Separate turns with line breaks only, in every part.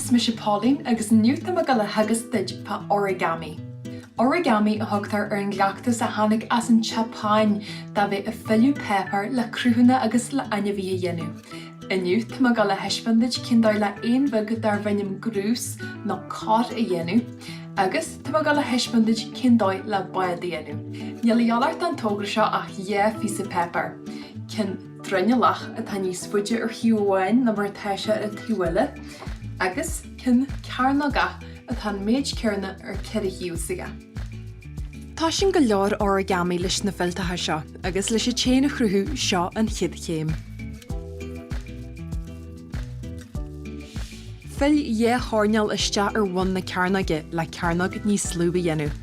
Is mise Pauline agus inniu tá mé ag dul a theagasc duit fá origami. Origami a thugtar ar an gcleachtas a tháinig as an tSeapáin de bheith ag filleadh páipéir le cruthanna agus le ainmhithe a dhéanamh. Inniu tá mé ag dul a thaispeáint duit cén dóigh le éan bheag darb ainm Grús nó Cod a dhéanamh agus tá mé ag dul a thaispeáint duit cén dóigh le bád a dhéanamh. Níl a dhíobháil ort don togra seo ach 2 phíosa páipéir. Ceann. droinneallach atá níos faide ar thaobh amháin ná mar atá sé ar an taobh eile, agus ceann cearnógach atá an méid céanna ar 4 thaobh s'aige. Toisíonn go leor origami leis na fillteacha seo, agus leis an t-éan a chruthú, seo an chéad chéim. Fill 2 choirnéal isteach ar bhun na cearnóige le cearnóg níos lú a dhéanamh.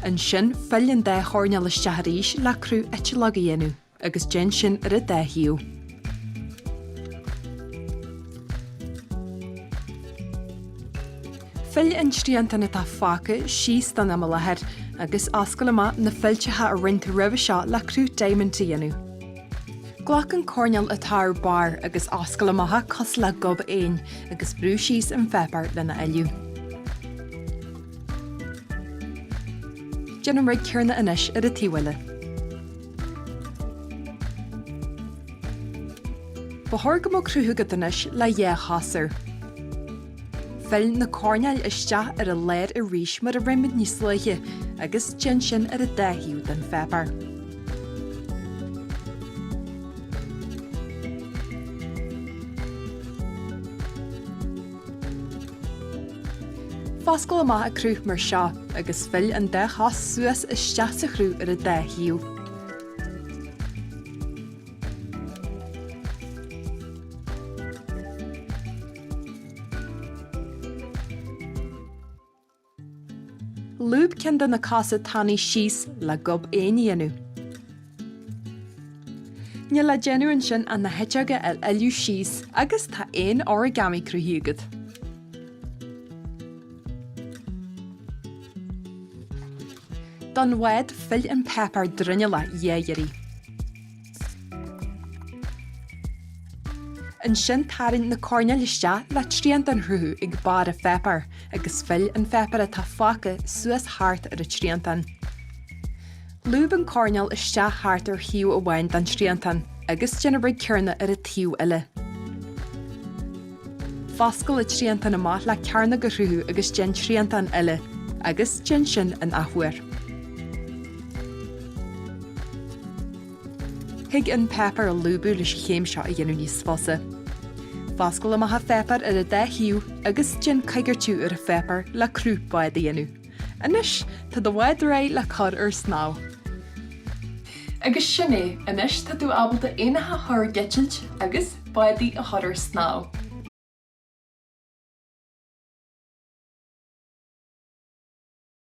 Ansin, fill an dá choirnéal isteach arís le cruth eitleog a dhéanamh, agus déan sin ar an dá thaobh. Fill an triantán atá fágtha síos don imeall thoir, agus oscail amach na fillteacha a rinne tú roimhe seo le cruth diamond a dhéanamh. Glac an coirnéal atá ar barr agus oscail amach é cosúil le gob éin agus brú síos an pháipéar lena fhilleadh. Déan an rud céanna anois ar an taobh eile. Ba chóir go mbeadh cruth agat anois le 2 chos air. Fill na coirnéil isteach ar a lár arís mar a rinne muid níos luaithe agus déan sin ar an dá thaobh den pháipéar. Foscail amach an cruth mar seo agus fill an dá chos suas isteach sa chruth ar an dá thaobh. Lúb ceann de na cosa tanaí síos le gob éin a dhéanamh. Níl le déanamh ansin ach na heiteoga a fhilleadh síos agus tá éan origami cruthaithe agat. Don bhád, fill an páipéar droinneallach 2 iarraidh. Ansin tarraing na coirnéil isteach le triantán a chruthú ag barr an pháipéir agus fill an pháipéar atá fágtha suas thart ar an triantán. Lúb an coirnéal isteach thart ar thaobh amháin den triantán agus déan an rud céanna ar an taobh eile. Foscail an triantán amach le cearnóg a chruthú agus déan triantán eile agus déan sin an athuair. Thig an páipéar a lúbadh leis an chéim seo a dhéanamh níos fusa. Foscail amach an pháipéar ar an dá thaobh agus déan coigeartú ar an pháipéar le cruth bád a dhéanamh. Anois, tá do bhád réidh le cur ar snámh. Agus sin é, anois tá tú ábalta éanacha a chur ag eitilt agus bádaí a chur ar snámh.